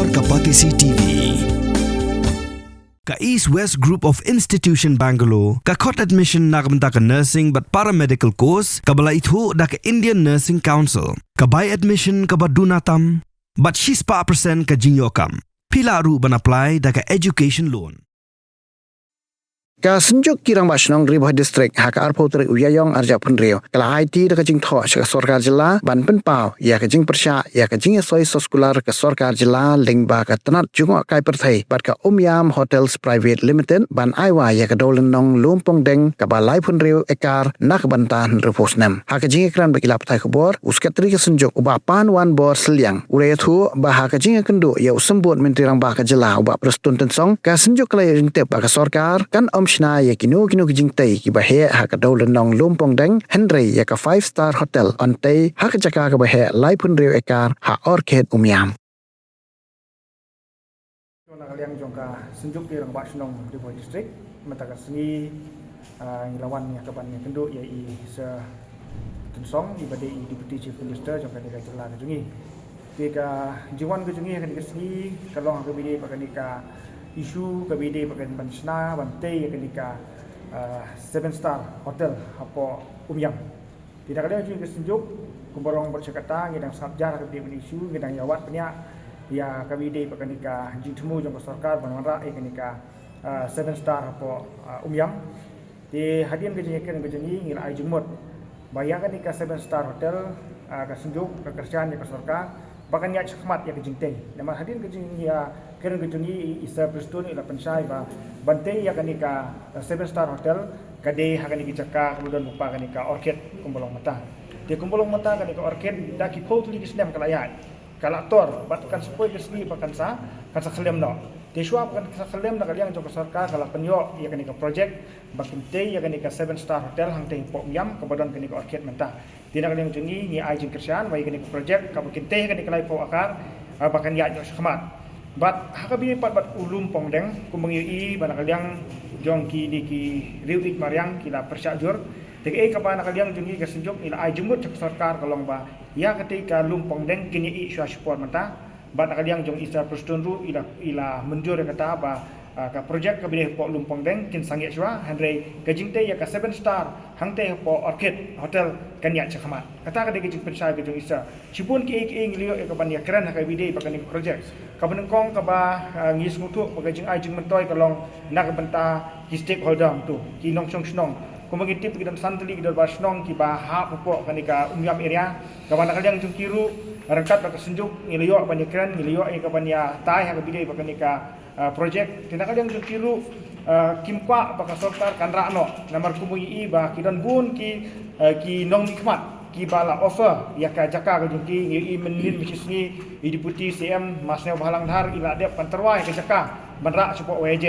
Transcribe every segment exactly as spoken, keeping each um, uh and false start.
Ka Batesi T V. Ka East West Group of Institution Bangalore ka khot admission na ka bynta ka nursing bad paramedical course kaba la ithuh da ka Indian Nursing Council. Ka bai admission kaba duna tam bad shispah percent ka jingïoh kam. Phi lah ruh ban apply da ka education loan. Ka Synjuk ki Rangbah Shnong Ri Bhoi District ha ka arphew tarik u Ïaïong arhajar arphew hynriew ka la aiti da ka jingthoh sha ka sorkar jylla ban pynpaw ïa ka jingpyrshah ïa ka jingïasoi soskular ka sorkar jylla lyngba ka tnat jngohkai pyrthei bad ka Umiam Hotels Private Limited ban ai wai ïa ka dewlynnong lum pongdeng kaba laiphew hynriew ekar na ka bynta hynriewphew snem. Ha ka jingïakren bad ki lad pathai khubor, u Sekretari ka Synjuk u Bah Panwanbor Sylliang u la ïathuh ba ha ka jingïakynduh ïa u Symbud Myntri Rangbah ka jylla u Bah Prestone Tynsong, ka Synjuk ka la ïoh jingtip ba ka sorkar kan ym shna ïa kino kino ki jingtei kiba heh ha ka dewlynnong lum pongdeng, hynrei ïa ka five star hotel, hangtei ha ka jaka kaba heh laiphew hynriew ekar ha Orchid Umiam. Na ka liang jong ka Synjuk ki Rangbah Shnong Ri Bhoi District, mynta ka sngi, ah, ngi la wan ïa kaban ïakynduh ïa i Sir Tynsong, iba dei i Deputy Chief Minister jong kane ka jylla ka jong ngi. Te ka jingwan ka jong ngi ha kane ka sngi ka long ha kaba ïadei bad kane ka issue kaba ïadei bad kane ban shna ban tei ïa kane ka, ah, seven star hotel hapoh Umiam. Te na ka liang jong ka Synjuk, kumba long bad sha kata, ngi dang sngap jar ha kaba ïadei bad issue, ngi dang ïa wad bniah ïa kaba ïadei bad kane ka jingthmu jong ka sorkar ban wanrah ïa kane ka, ah, seven star hapoh, ah, Umiam. Te hadien ka jingïakren ka jong ngi, ngi la ai jingmut ba ïa kane ka seven star hotel, ah, ka Synjuk ka kyrshan ïa ka sorkar ba kan ïaid shakhmat ïa ka jingtei. Namar hadien ka jingïakren ka jong ngi, i Sir Prestone i la pynshai ba ban tei ïa kane ka, ah, seven star hotel ka dei ha kane ka jaka kaba don lypa kane ka Orchid kumba long mynta. Te kumba long mynta kane ka Orchid da ki phew tylli ki snem ka la ïaid, ka la tor bad kan sa poi ka sngi ba kan sa, kan sa khyllem noh. Te shuwa ba kan sa khyllem, na ka liang jong ka sorkar ka la pynïoh ïa kane ka project ba kin tei ïa kane ka seven star hotel hangtei hapoh Umiam kaba don kane ka Orchid mynta. Te na ka liang jong ngi, ngi ai jingkyrshan ba ïa kane ka project kaba kin tei ïa kane ka laiphew akar, ah, ba kan ïaid noh shakhmat. Bad ha kaba ïadei pat bad u lum pongdeng, kumba ngi ïohi ba na ka liang jong kine ki riew ïeit mariang ki la pyrshah jur. Te kaei kaba na ka liang jong ngi ka Synjuk ngi la ai jingmut sha ka sorkar ka long ba ïa katei ka lum pongdeng kin ïaid shuwa shipor mynta. Bad na ka liang jong i Sir Prestone ruh i la, i la mynjur ïa kata ba, ah, ka project kaba dei hapoh lum pongdeng kin sangeh shuwa, hynrei ka jingtei ïa ka seven star hangtei hapoh Orchid Hotel kan ïaid shakhmat. Kata ka dei ka jingpynshai ka jong i Sir. Shibun kiei kiei ngi la ïoh ïa kaban ïakren ha kaba ïadei bad kane ka project. Kaba nyngkong kaba, ah, ngi sngewthuh ba ka jingai jingmyntoi ka long na ka bynta ki stakeholder hangto, ki nongshong shnong. Kumba ngi tip ki don san tylli ki dorbar shnong kiba hap hapoh kane ka Umiam area. Kaba na ka liang jong ki ruh, ryngkat bad ka Synjuk, ngi la ïoh ban ïakren, ngi la ïoh ïa kaban ïatai ha kaba ïadei bad kane ka, ah, project. Te na ka liang jong ki ruh, ah, kim kwah ba ka sorkar kan rah noh. Namar kumba ngi ïohi ba ki don bun ki, ah, ki nongmihkhmat kiba la offer ïa ka jaka ka jong ki. Ngi ïohi mynhynnin mynshisngi i Deputy C M Bah Sniawbhalang Dhar i la dep ban tyrwa ïa ka jaka ban rah shapoh Y J.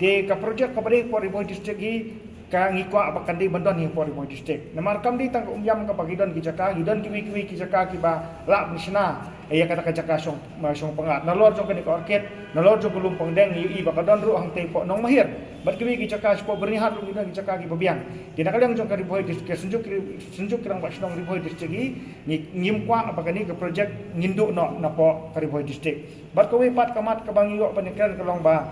Te ka project kaba dei hapoh Ri Bhoi District hi, ka ngi kwah ba kan dei ban don hi hapoh Ri Bhoi District. Namar kam dei tang ka Umiam kaba ki don ki jaka, ki don kiwei kiwei ki jaka kiba lah ban shna ïa kata ka jaka shong, shong pyngngad. Nalor jong kane ka Orchid, nalor jong ka lum pongdeng, ngi ïohi ba ka don ruh hangtei hapoh Nongmahir. Bad kiwei ki jaka shapoh Byrnihat ruh ki don ki jaka kiba biang. Te na ka liang jong ka Ri Bhoi Dis-, ka Synjuk Ri-, Synjuk ki Rangbah Shnong Ri Bhoi District hi, ngi, ngim kwah ba kane ka project ngin duh noh napoh ka Ri Bhoi District. Bad kawei pat ka mat kaba ngi ïoh ban ïakren ka long ba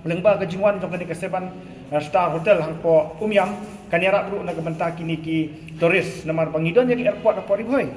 lyngba ka jingwan jong kane ka seven, eh, star hotel hapoh Umiam, kan ïarap ruh na ka bynta kine ki tourist, namar ba ngi don ïa ka airport hapoh Ri Bhoi.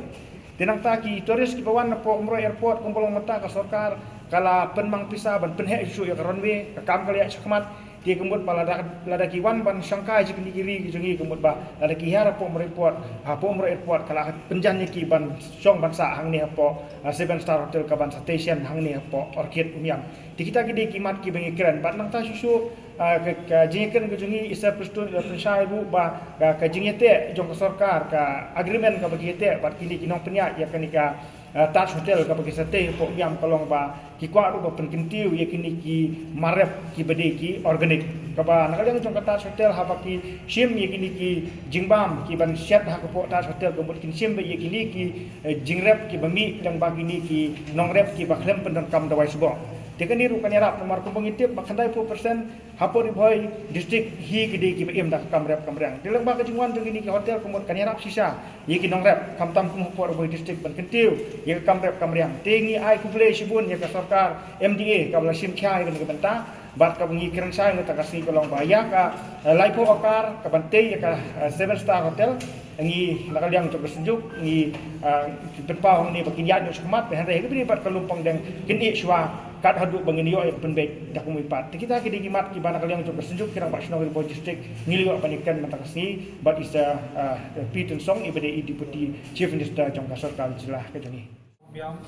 Te nangta ki tourist kiba wan napoh Umroi Airport, kumba long mynta ka sorkar ka la pynmang pisa ban pynheh shuh shuh ïa ka runway, ka kam ka la ïaid shakhmat. Te ka mut ba lada, lada ki wan ban shongkai sha kine ki ri ki jong ngi, ka mut ba lada ki hiar hapoh Umroi Airport, hapoh Umroi Airport ka la pynjan ïa ki ban shong ban sah hangne hapoh, ah, seven star hotel kaban sa station hangne hapoh Orchid Umiam. Te kita ki dei ki mat kiba ngi kren. Bad nangta shuh shuh, ah, ka, ka jingïakren ka jong ngi, i Sir Prestone i la pynshai ruh ba ka, ka jingïateh jong ka sorkar, ka agreement kaba ki ïateh bad kine ki nongpynïaid ïa kane ka, ah, Taj Hotel kaba ki sa tei hapoh Umiam, ka long ba ki kwah ruh ba pynkyntiew ïa kine ki mar rep kiba dei ki organic. Kaba na ka liang jong ka Taj Hotel, haba ki shim ïa kine ki jingbam kiban shet ha ka hapoh Taj Hotel, ka mut kin shim beit ïa kine ki, eh, jingrep kiba mih lyngba kine ki nongrep kiba khlem pyndonkam dawai sboh. Te kane ruh kan ïarap namar kumba ngi tip ba khyndai phew percent hapoh Ri Bhoi district hi ki dei kiba im da ka kam rep kam riang. Te lyngba ka jingwan jong kine ki hotel ka mut kan ïarap shisha ïa ki nongrep, khamtam kum hapoh Ri Bhoi district ban kyntiew ïa ka kam rep kam riang. Te ngi ai khublei shibun ïa ka sorkar M D A kaba la shim khia ïa kane ka bynta. Bad kaba ngi kren shai mynta ka sngi ka long ba ïa ka, eh, laiphew akar kaban tei ïa ka, eh, seven star hotel. Ngi na ka liang jong ka Synjuk ngi, eh, pynpaw hangne ba kin ïaid noh shakhmat, hynrei ha kaba ïadei bad ka Lumpangdeng kin ïeh shuwa kat haduh ba ngin ïoh ïa ka pynbeit da kumwei pat. Te kita ki dei ki mat kiba na ka liang jong ka Synjuk ki Rangbah Shnong Ri Bhoi District ngi la ïoh ban ïakren mynta ka sngi bad i Sir, eh, P. Tun Song iba dei i Deputy Chief Minister jong ka sorkar jylla ka jong ngi. Biang,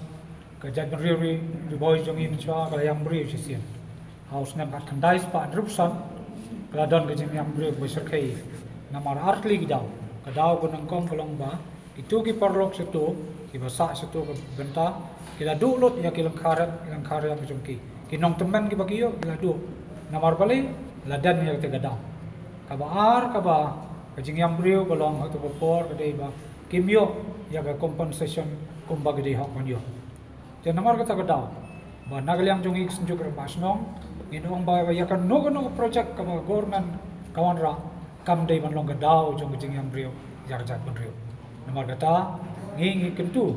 ka jaitbynriew Ri, Ri Bhoi jong ngi mynshuwa ka la ïam briew shisien. Ha u snem khatkhyndai spah hynriewphew san ka la don ka jingïam briew kaba shyrkhei. Namar ar tylli ki daw, ka daw kaba nyngkong ka long ba kito ki paralok shato, kiba sah shato ka bynta, ki la duh lut ïa ki lyngkha rep, ki lyngkha riang jong ki. Ki nongtymmen kiba ki ïoh ki la duh. Namar balei? La don ïa kata ka daw. Kaba ar kaba ka jingïam briew ka long ha kato ka por ka dei ba kim ïoh ïa ka compensation kumba ki dei hok ban ïoh. Te namar kata ka daw ba na ka liang jong ngi ka Synjuk Rangbah Shnong ngin ong ba ïa kano kano ka project kaba government ka wanrah kam dei ban long ka daw jong ka jingïam briew ïa ka jaitbynriew. Namar kata ngi ngi kyntu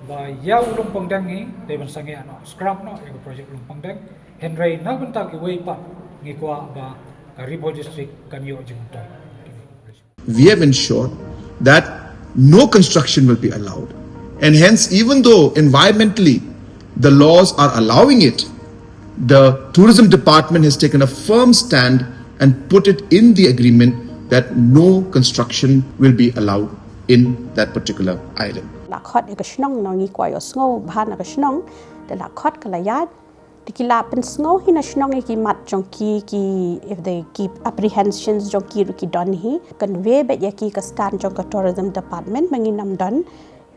ba ïa u Lumpangdeng ngi dei ban sangeh noh, scrap noh ïa ka project Lumpangdeng. Hynrei na ka bynta kiwei pat ngi kwah ba ka Ri Bhoi District kan ïoh jingmyntoi. We have ensured that no construction will be allowed. And hence, even though environmentally the laws are allowing it, the tourism department has taken a firm stand and put it in the agreement that no construction will be allowed in that particular island. La khot ïa ka shnong, ngi kwah ïohsngew bha na ka shnong. Te la khot ka la ïaid. Te ki la pynsngew hi na shnong ïa ki mat jong ki, ki, if they keep apprehensions jong ki ruh ki don hi. Convey beit ïa ki ka stand jong ka tourism department ba ngin ym don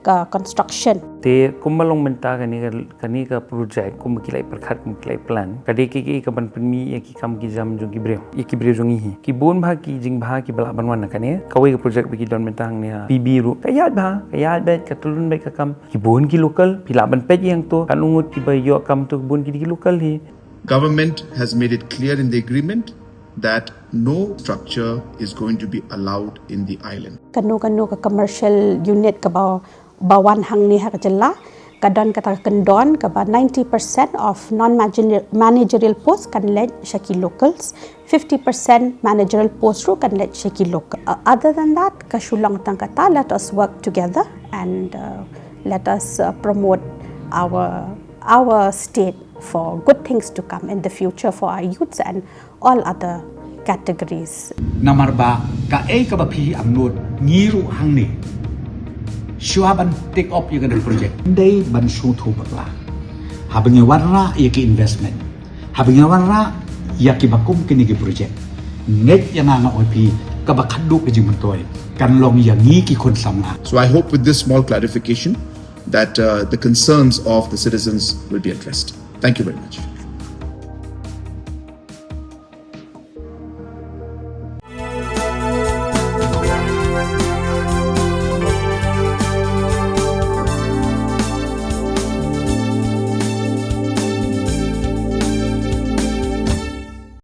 ka construction. Te kumba long mynta kane ka, kane ka project kumba ki la pyrkhat, kumba ki la plan, ka dei ka, ka, kaban pynmih ïa ki kam ki jam jong ki briew, ïa ki briew jong ngi hi. Ki bun bha ki jingbha kiba lah ban wan na kane. Kawei ka project ba ki don mynta hangne ha P B ruh ka ïaid bha, ka ïaid beit, ka tyllun beit ka kam. Ki bun ki local, phi lah ban peit ïa hangto, katno ngut kiba ïoh kam to, ki bun ki dei ki local hi. Government has made it clear in the agreement that no structure is going to be allowed in the island. Kano kano ka commercial unit kaba, ba wan hangne ha ka jylla, ka don kata ka kyndon kaba ninety percent of non-managerial post kan leit sha ki locals, fifty percent managerial post ruh kan leit sha ki local. Uh, other than that, ka shu long tang kata, let us work together and, uh, let us, uh, promote our, our state for good things to come in the future for our youths and all other categories. Namar ba kaei kaba phi angnud, ngi ruh hangne, shuwa ban take up ïa kane ka project, dei ban sngewthuh bakla. Haba ngi wanrah ïa ki investment, haba ngi wanrah ïa kiba kum kine ki project, ngeit ïa nga, nga ong ïa phi, kaba khadduh ka jingmyntoi kan long ïa ngi ki khun samla. So I hope with this small clarification that, uh, the concerns of the citizens will be addressed. Thank you very much.